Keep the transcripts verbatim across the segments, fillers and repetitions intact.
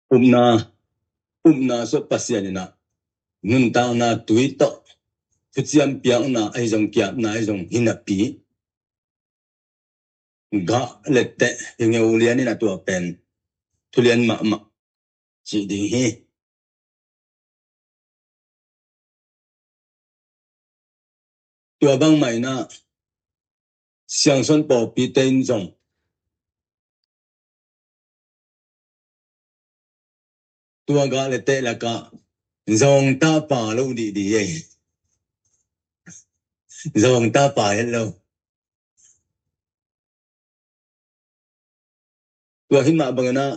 Upna, upna suah Pasian in ah nuntakna tui tawh thuciam piakna ahi zong, kiapna ahi zong hi napi, gah le teh hi ngeu lian in ah tua pen thulian mahmah cih ding hi. Tua bangmah in ah Siangsawn pawlpite in zong tua gah le teh lakah zawngtah pha lo dihdih ei. Zawngtah pha het lo. Tua hi mah bangin ah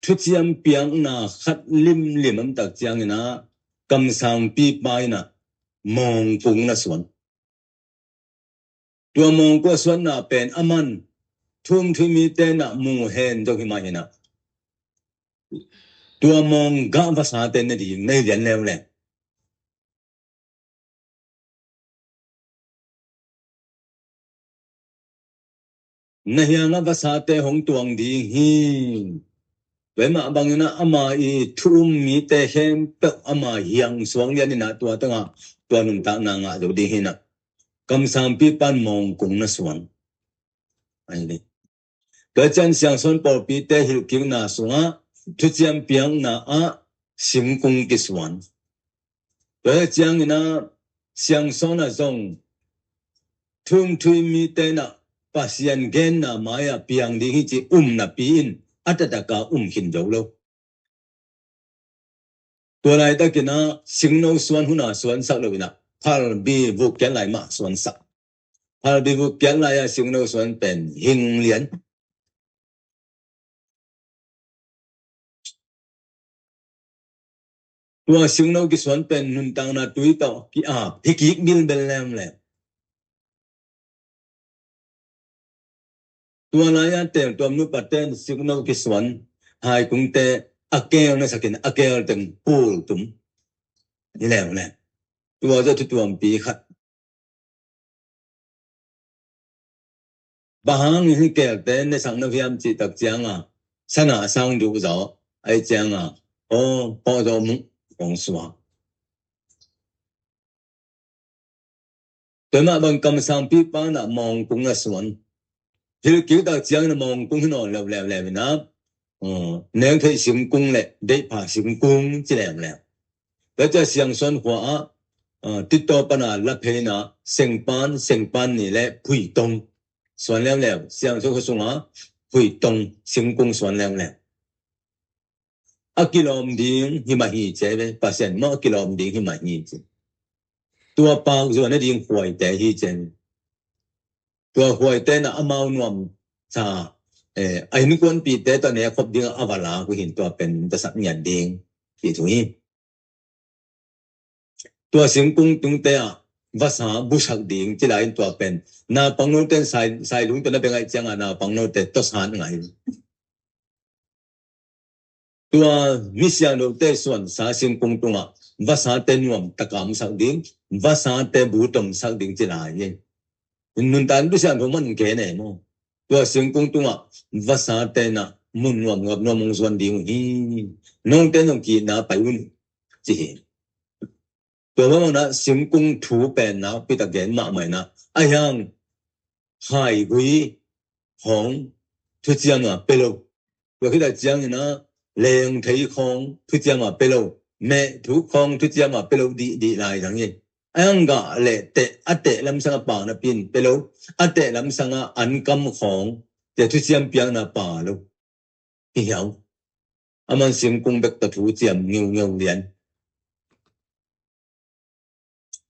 thuciam piakna khat limlim om tak ciangin ah kamsangpipa in ah mawngkung na suan. Tua mawngkung a suanna pen aman thu um thu hih mite in ah mu hen zong hi mah in ah tua mawng gah vasate na ding na hi lian leuleu. Na hiangah vasate hong tuang ding hi. Tua hi mah bangin ah ama i thu um mite khempeuh ama hiang suang lian in ah tua tangah tua nuntakna ngah zo ding hi in ah kamsangpipa in mawngkung na suan. Ahi ding. Tua ciang Siangsawn pawlpite hilhkikna sungah thuciam piakna ah singkung kisuan. Tua ciangin ah Siangsawn ah zong thu um thu hih mite in ah Pasian genna mai-ah piang ding hi ci um napi in a taktak a um khin zo lo. Tua laitakin ah singno suan hun a suansak lo in ah phalbi vuk kiat lai mah suansak. Phalbi vuk kiat lai-ah singno suan pen hing lian. Tua singno kisuan pen nuntakna tui tawh ki-ap hi kik bilbel leuleu. Tua lai-ah teltuam nupate in singno kisuan haikungte a keel na sakin a keel teng pul tum hi leuleu. Tua zong thutuampi khat. Bang hangin hih keelte ne sak na hiam cih tak ciangah sana a sang duh zaw ahih ciangah aw pawh zaw muh kong suak. Tua mah bang kamsangpipa in ah mawngkung na suan. Hilhkik tak ciangin ah mawngkung hi nawn leuleu in ah nektheih singkung le deihpha singkung ci leuleu. Tua ciang Siangsawn khua ah titaw pana la phei in ah sengpan, sengpan ni le phuitong suan leuleu. Siangsawn khua sungah phuitong singkung suan leuleu. A kilawm ding hi mah hi ci ve. Pasian mah a kilawm ding hi mah hi ci. Tua pak zuan a ding khuaite hi ci. Tua khuaite in ah amau nuam sa a innkuanpihte tawh ne khop ding a va lak uh hi in tua pen tasak ngiat ding hi thu hi. Tua singkung tungte ah vasa busak ding ci lai in tua pen naupangnote in sai, sailung tawh na bia ngaih ciangah naupangnote tawsan ngai. Tua misiangthote suansa singkung tungah vasate nuam taka omsak ding, vasate bu tomsak ding ci lai hi. Nuntakna tu siangtho man ke nei maw. Tua singkung tungah vasate in ah mun nuam ngap nuam hong zuan ding uh hi. Note in zong ki-itna pai un ci hi. Tua bang in ah singkung thu pen nakpi tak gen mahmah in ah a hiang haigui khawng thuciam a pia lo. Tua khit tak ciangin ah lengthei khawng thuciam a pia lo. Mehthuk khawng thuciam a pia lo dihdih lai zang hi. A hiang gah le teh, a teh lamsang a pau napi in pia lo. A teh lamsang a ankam khawng tua thuciam piakna pau lo. Hi hiau. Aman singkung bek tawh thu ciam ngeungeu lian.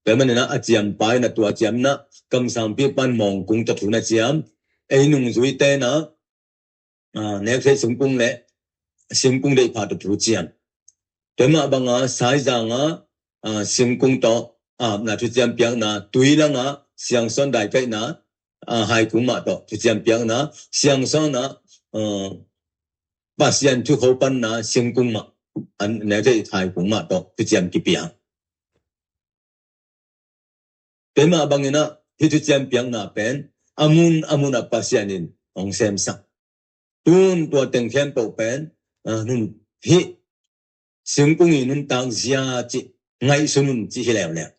Tua manin ah a ciampa in ah tua ciam in ah kamsangpipa in mawngkung tawh thu na ciam. Ei nungzuite in ah nektheih singkung le singkung deihpha tawh thu ciam. Tua mah banga Saizang ah singkung tawh apna thuciam piakna, Tuilang ah Siangsawn daikaihna haikung mah tawh thuciam piakna, Siangsawn ah Pasian thu kho panna singkung mah, nektheih haikung mah tawh thuciam kipiak. Tua mah bangin ah hih thuciam piakna pen a mun a mun ah Pasian in hong semsak. Tun tua teng khempeuh pen ah, nun, hih singkung i nuntak zia cih ngaihsun un cih hi leuleu.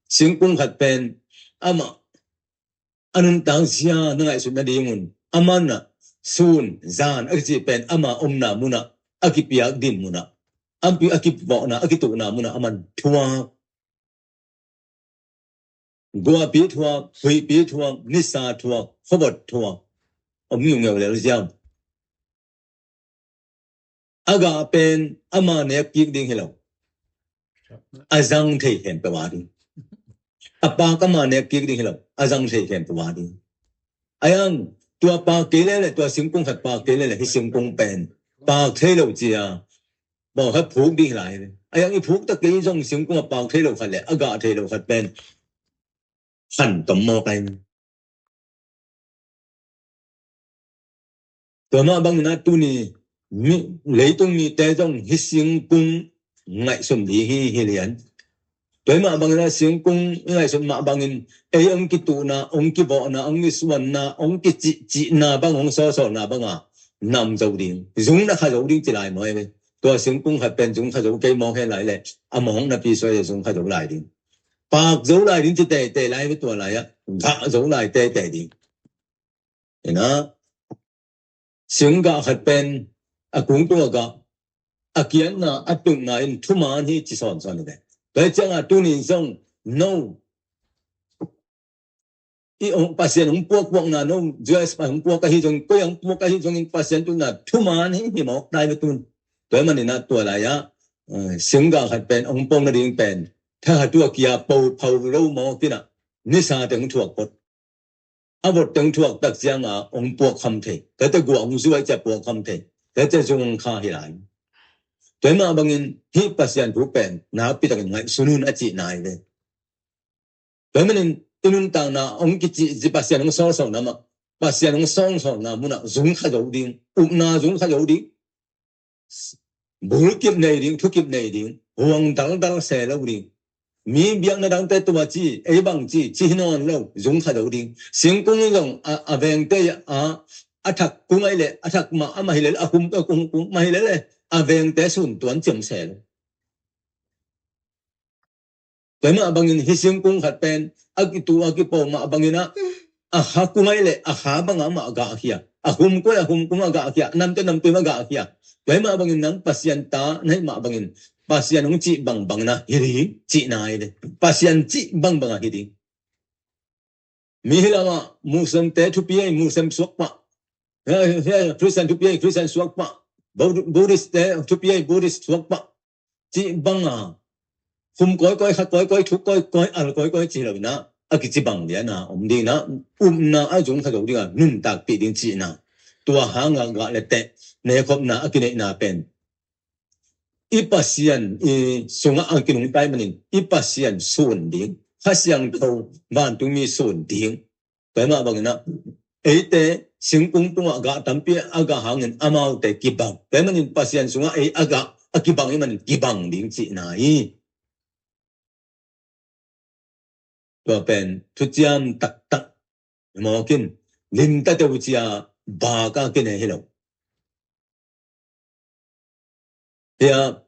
Singkung khat pen amah a nuntak zia na ngaihsut nadingun, aman ah sun, zan a kicih pen ama omna munah, a kipiak din munah, a pi-, a kivawhna, a kituhna munah aman thuak. Guahpi thuak, huihpi thuak, nisa thuak, khuavot thuak, om ngiungeu lel ziam. A gah pen ama nek kik ding hi lo, a zang thei khempeuh a ding. A pak ama nek kik ding hi lo, a zang thei khempeuh a ding. A yang, tua pak kei lele, tua singkung khat pak kei lele, hih singkung pen pak thei lo cia, bawh khat phuk ding hi lai. A yang i phuk ta kei zong singkung a pak thei lo khat le a gah thei lo khat pen khan tom mawk ai. Tua mah bangin ah tuni mi, leitung mite zong hih singkung ngaihsun ding hi, hi lian. Tua mah bangin ah singkung i ngaihsun mah bangin ei hong kituhna, hong kivawhna, hong kisuanna, hong kicihcihna bang, hong sawlsawlna bang a nam zo ding, zung na kha zo ding ci lai maw ei. Tua singkung khat pen zung kha zo kei mawk hen lai le, a mawk napi suai a zung kha zo lai ding. Pak zo lai ding ci teitei lai ve, tua lai ah gah zo lai teitei ding. Ina, singgah khat pen a kung tung a gah, a kiatna, a tukna in thuman hi ci sawnsawn hi ve. Tua hi ciangah tuni zong no i ong, Pasian ong puakpuakna no, U S pa ong puak ahi zong, koi ong puak ahi zongin Pasian tukna thuman hi, hi mawk nai ve tun. Tua hi manin ah tua lai ah, eh, singgah khat pen ong pong nading pen thahat tua kia po pho lo mawk inah nisa teng thuak phot. A vot teng thuak tak ciangah ong puak kham thei. Tua te guah ong zuai cia puak kham thei. Tua te zung ong kha hi lai. Tua hi mah bangin hih Pasian thu pen nakpi takin ngaihsun un a cih nai ve. Tua hi manin i nuntakna ong kicih, ci Pasian ong sawlsawlna mah, Pasian ong sawlsawlna munah zung kha zo ding, upna zung kha zo ding, bulkip nei ding, thukip nei ding, huang daldal se lo ding. Mi biakna dangte tua ci, ei bang ci, ci hi nawn lo, zung kha zo ding. Singkung in zong a, a vengte a, a thak kung ai le, a thak mah, a mah hi le, a khum, a khum, khum mah hi le le, a vengte sun tuan ciam se lo. Tua mah bangin hih singkung khat pen a kitu a kipo mah bangin ah, a kha kung ai le a kha bangah mah gah khia, a khum koi a khum kung a gah khia, a namte namte mah gah khia. Tua mah bangin nang Pasian ta na hih mah bangin Pasian hong cih bangbang na hi ding cih nai le. Pasian cih bangbang a hi ding. Mi hi lamah Muslimte thupi ei, Muslim suak pah. Hia, hia, Christian thupi ei, Christian suak pah. Bud-, Buddhistte thupi ei, Buddhist suak pah. Cih banga khum kawikawi, kha kawikawi, thuk kawikawi, al kawikawi cih lo inah a kici bang liana om ding inah, upna a zung kha zo dinga nuntakpih ding cihna. Tua hanga gah le teh nekhopna a kineihna pen i Pasian i sungah a kinungtai manin i Pasian sun ding, Kha Siangtho vantungmi sun ding. Tua mah bangin ah eite singkung tungah gah tampi a gah hangin amaute kibang. Tua manin Pasian sungah ei a gah a kibang i manin kibang ding cihna hi. Tua pen thuciam taktak mawkin limta teuh cia baka kine hi lo. Hia,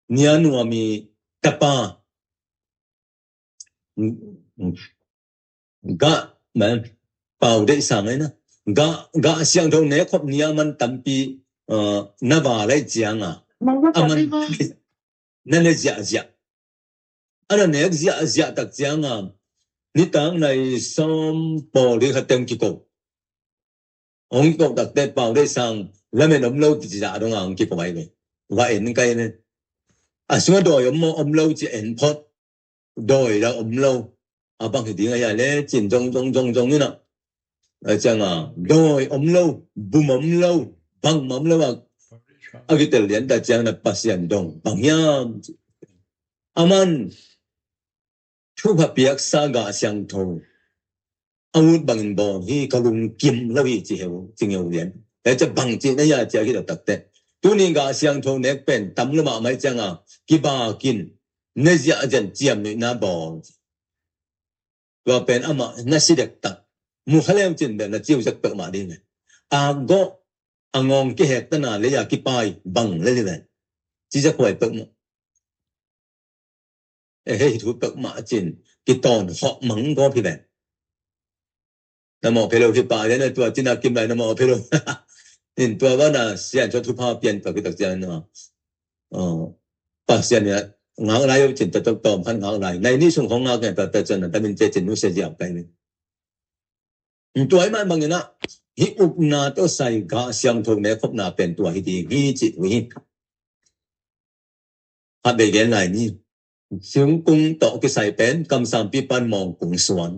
Nia Nuam i tapa gah, man, Pau Deih Sang aina. Gah, gah siangtho nekhop nia man tampi, uh, na va lai cianga. A man na ne ziahziah. A na nek ziahziah tak cianga nitak nai sawm pawl ding khat teng kiko. Hong kiko takte Pau Deih Sang lamen om lo ti ci zah donga hong kiko ai ve. Va en kai ne. A sunga dawi om maw om lo ci en phot. Dawi la om lo. A bang hi ding a hia le cin zong zong zong zong ina. A cianga dawi om lo, bum om lo, bang om lo a, a kitel lian ta ciang na Pasian dong bang hiam. A man thupha piaksa gah siangtho a ut bangin bawl hi ka lungkim lo hi ci heu, ci ngeu lian. He cia bang ci na hia cia hi lo takte. Tuni gah siangtho nek pen tam lo mahmah cianga kibakin ne ziahziah ciam nuihna bawl. Tua pen amah na si dektak. Mu kha leu cin bel na ciu zek peuhmah ding. A gawh a ngawng kihek tana lei a kipai bang le liven. Ci zakhuai peuhmah. E hei thu peuhmah cin kitawn hawh mang gawp hi ven. Na mawh phelo hi pah lian a tua cina kim lai na mawh phelo. In tua bana sian tua thupha pian pah kitak cian na. Pasian ina ngak lai cin tatok tawm khan ngak lai. Nai ni sung hong ngak ngai pah pah cian na tamin ce cin nu se ziau kai ni. Tua i man bangina hi ukna tawh sai gah siangtho ne khopna pen tua hi ding hi ci uh hi. Khat bei gen lai ni. Singkung tawh kisai pen kamsangpi pan mawngkung suan.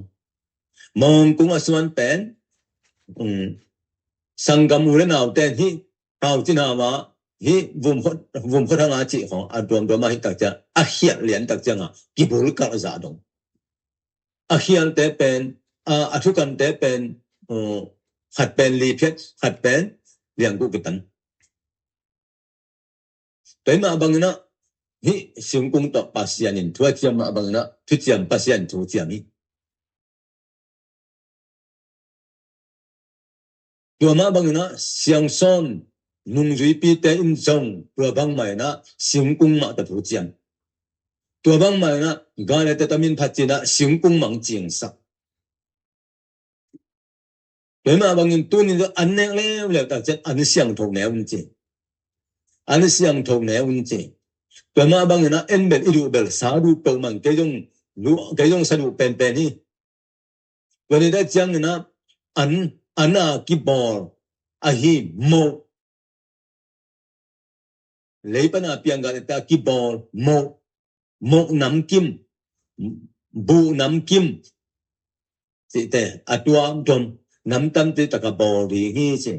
Mawngkung a suan pen sanggam u le nauten hi hau cin hau a hi vum khot hanga cih khong a duamduam a hi tak ciang a khialh lian tak cianga kibul kalh zah dong. A khialte pen a thukante pen khat pen liphiat khat pen liangkuh kitan. Tua mah bangina hi singkung tawh Pasian in thu a ciam mah bangina thuciam Pasian thu ciam hi. Tua mah bangina siangsawn nungzuipite in zong tua bang mah ina singkung mah tawh thu ciam. Tua bang mah ina galete tamin phat cina singkung mang cingsak. Tua mah bangin tunin an nek leuleu tak cian an siangtho ne un ci. An siangtho ne un ci. Tua mah bangin a en bel i duh bel sa duh peuh man kei zong sa duh penpen hi. Tua ni tak ciangin a an a kibawl ahi moh. Lei pana piang gah leta kibawl moh, moh namkim, buh namkim cihte a tuamtuam namtamte taka bawl ding hi ci.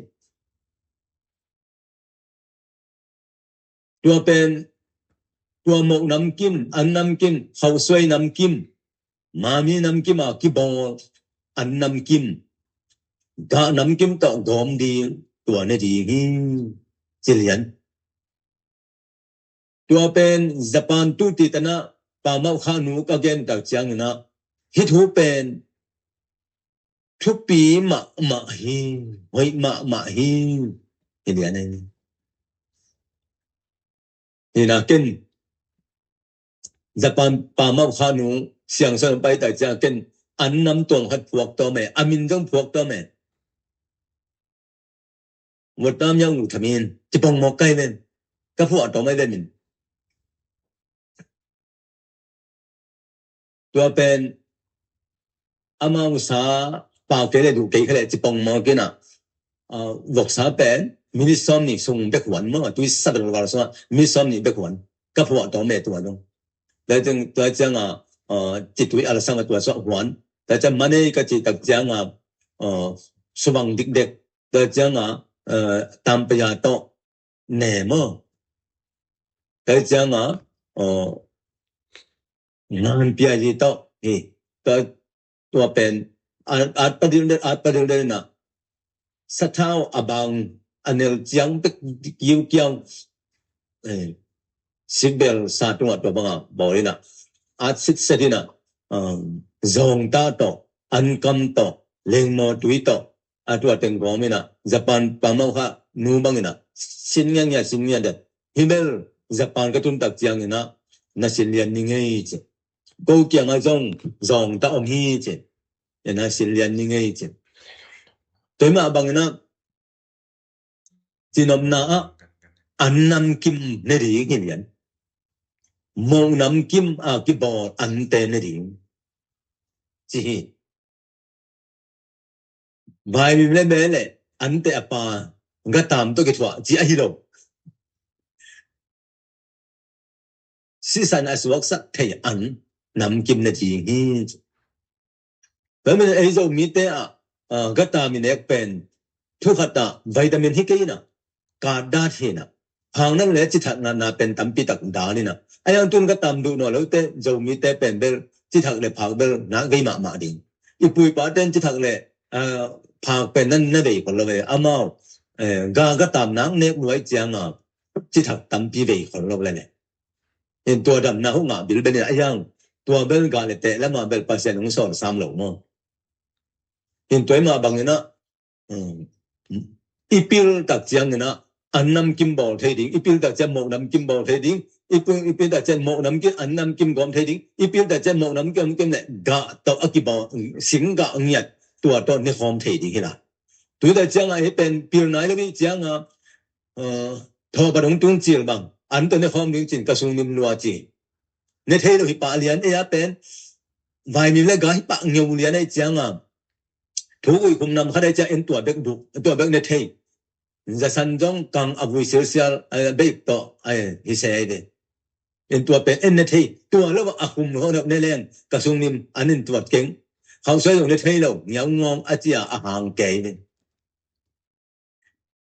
Tua pen tua moh namkim, an namkim, khauhsuai namkim, mami namkim a kibawl an namkim, gah namkim tawh gawm ding tua ne ding hi ci lian. Tua pen Japan tuti tana pamauh khanu ka gen tak ciangina hi thu pen thupi mahmah hi, hoih mahmah hi. Hi lian hi. Hina ken Japan pamauh khanu siangsawn pai tak ciang ken an nam tuang khat phuak tawm e, a min zong phuak tawm e. Vot tam yang u thamin cipong mawk kai ven ka phuah tawm ai ven min. Tua pen amau sa pau kei le duh kei kha le cipong mawk ina voksa pen minit sawm nih sung bek huan maw a tui sa bel val sung a minit sawm nih bek huan ka phuah tawm e tua dong. Tua ciang a citui alsang a tua suah huan tua ciang manei ka cih tak ciang a suvang dikdek tua ciang a tampaya tawh ne maw? Tua ciang a ngan pia hi tawh hi. Tua pen at padil den at padil den na sathau a bang a nel ciang pek kiukiau sibel sa tungah tua banga bawl ina at sitset ina zawngta tawh ankam tawh lengmaw tui tawh a tua teng gawm ina Japan pamauh kha nu bang ina sin ngiangngia sin ngian den hi bel Japan ka tun tak ciang ina na sin lian ni ngei ci. Ko kiangah zong zawngta om hi ci. Ina sin lian ni ngei ci. Tua mah bang ina cinopna ah an namkim ne ding hi lian. Moh namkim a kibawl ante ne ding ci hi. Vaimim le me le ante a pa gatam tawh kithuah ci ahi lo. Sisan a suaksak thei an namkim na ding hi. Tua manin ei Zomite ah gatam i nek pen thukhat ah vitamin hi kei ina katdat hi ina phak nang le cithak na pen tampi tak dan ina a yang tun gatam duh naw lote Zomite pen bel cithak le phak bel nak vei mahmah ding. I puipa ten cithak le phak pen nan na vei khol lo ve amau ga gatam nak nek luai cianga cithak tampi vei khol lo le le. In tua damna hu ngah bilbel in a yang tua bel gah le teh lama bel Pasian hong sawl sam lo maw? In tua i mah bangin ah I pil tak ciangin ah an namkim bawl thei ding, i pil tak ciang moh namkim bawl thei ding, i pil, i pil tak ciang moh namkim, an namkim gawm thei ding, i pil tak ciang moh namkim, namkim le gah tawh a kibawl, sing gah ngiat, tua tawh ne khawm thei ding hi la. Tui tak ciangah hi pen pil nai lo hi ciangah, eh, thawpa dong tun cil bang an tawh ne khawm ding cin ka sung nim lua ci. Ne thei lo hi pah lian ei a pen, vaimim le gah hi pah ngeu lian ei ciangah, thu gui khum nam khat ei ciang en tua bek duk, tua bek ne thei. Zasan zong kang a vui silsial, eh, beik tawh, eh, hi se ai ve. En tua pen en ne thei, tua lo a khum lo ne leng ka sung nim an in tuat keng. Khausuai zong ne thei lo, ngiau ngawng a cia a hang kei ve.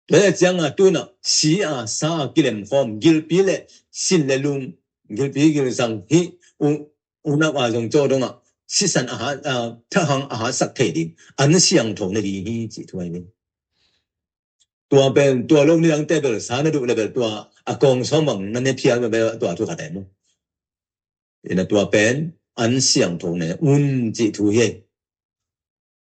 Tua ciangah tuna si a sa a kilem khawm, gilpi le sin le lung, gilpi gilsang hi u, unau a zong caw dongah sisan a ha, a, thahang a hasak thei ding, an siangtho ne ding hi ci thu ai ve. Tua pen, tua lo nidangte bel sa na duh le bel tua a kawng sawm bang na ne phial bel tua thu khat ai mu. Ina tua pen an siangtho ne un cih thu hi.